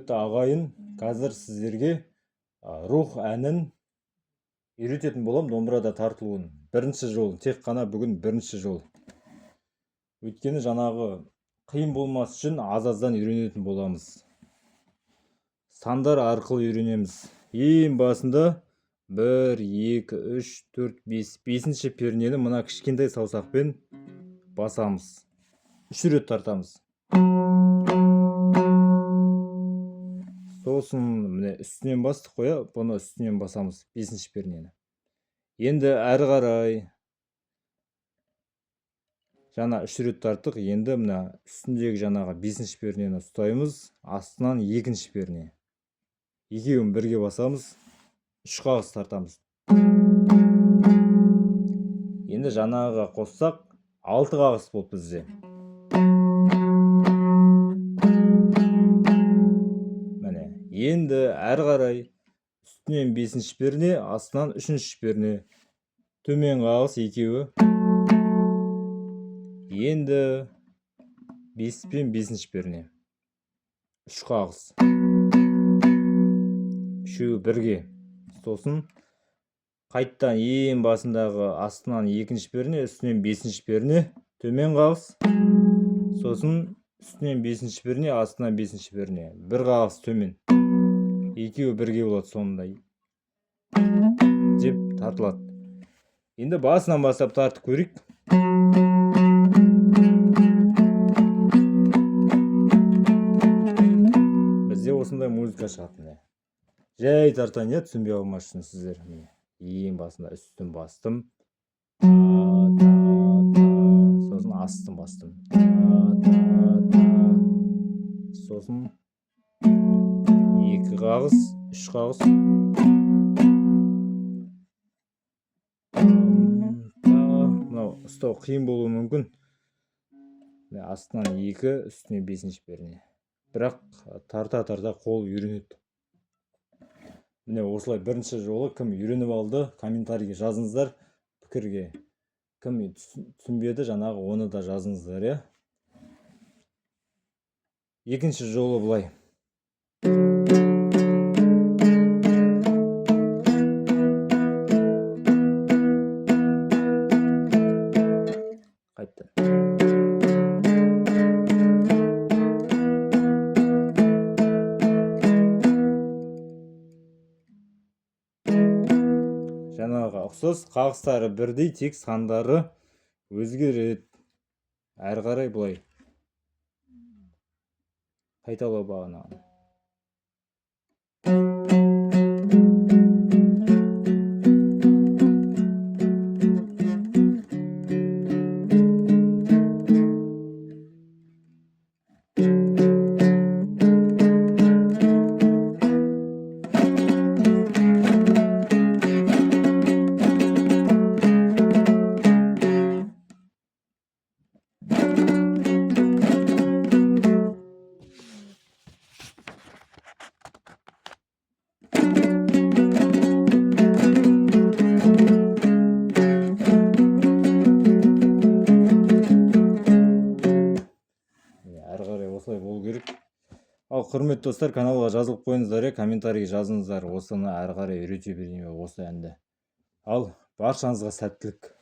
Құрметті ағайын, қазір сіздерге Рух әнін үйрететін болам, домбырада тартылуын. Бірінші жол, тек қана бүгін бірінші жол. Өйткені жаңағы қиын болмас үшін аз-аздан үйренетін боламыз. Сандар арқылы үйренеміз. Ең басында 1, 2, 3, 4, 5, бесінші пернені мына кішкентай саусақпен басамыз. 3 рет тартамыз. Сосын міне үстінен бастық қой, бұны үстінен басамыз, бесінші пернені. Енді әрі қарай жаңа 3 рет тарттық, енді мына үстіндегі жаңағы бесінші пернені ұстаймыз, астынан екінші перне. Екеуін бірге басамыз, 3 қағыс тартамыз. Енді жаңағыға қоссақ 6 қағыс болды бізде. Міне, енді әрі қарай үстінен бесінші перне, астынан үшінші перне. Төмен қағыс екеуі. Енді 5 пен бесінші перне. 3 қағыс. Үшеуі бірге. Сосын қайттан ең басындағы астынан екінші перне, үстінен бесінші перне, төмен қағыс. Сосын үстінен бесінші перне, астынан бесінші перне. Бір қағыс төмен. Екеуі бірге болады соңында. Деп тартылады. Енді басынан бастап тартып көрейік. Бізде осындай музыка шығады міне. Жай тартайын, иә, түсінбей қалмас үшін сіздер. Міне, ең басында үстін бастым. Та, та, та. Сосын астын бастым. Та, та, та. Сосын 2 қағыс, 3 қағыс. Та. Мынау ұстау қиын болуы мүмкін. Міне, астынан 2, үстіне бесінші перне. Бірақ тарта-тарта қол үйренеді. Міне осылай бірінші жолы кім үйреніп алды, комментарийге жазыңыздар, пікірге. Кім түсінбеді, жаңағы оны да жазыңыздар, иә. Екінші жолы былай. Қайтты. Жаңағыға ұқсас, қағыстары бірдей, тек сандары өзгереді. Әрі қарай былай қайталау бағанағыны. Әрі қарай осылай болу керек. Ал, құрметті достар, каналға жазылып қойыңыздар, иә, комментарий жазыңыздар, осыны әрі қарай үйрете берейін осы әнді. Ал, баршаңызға сәттілік.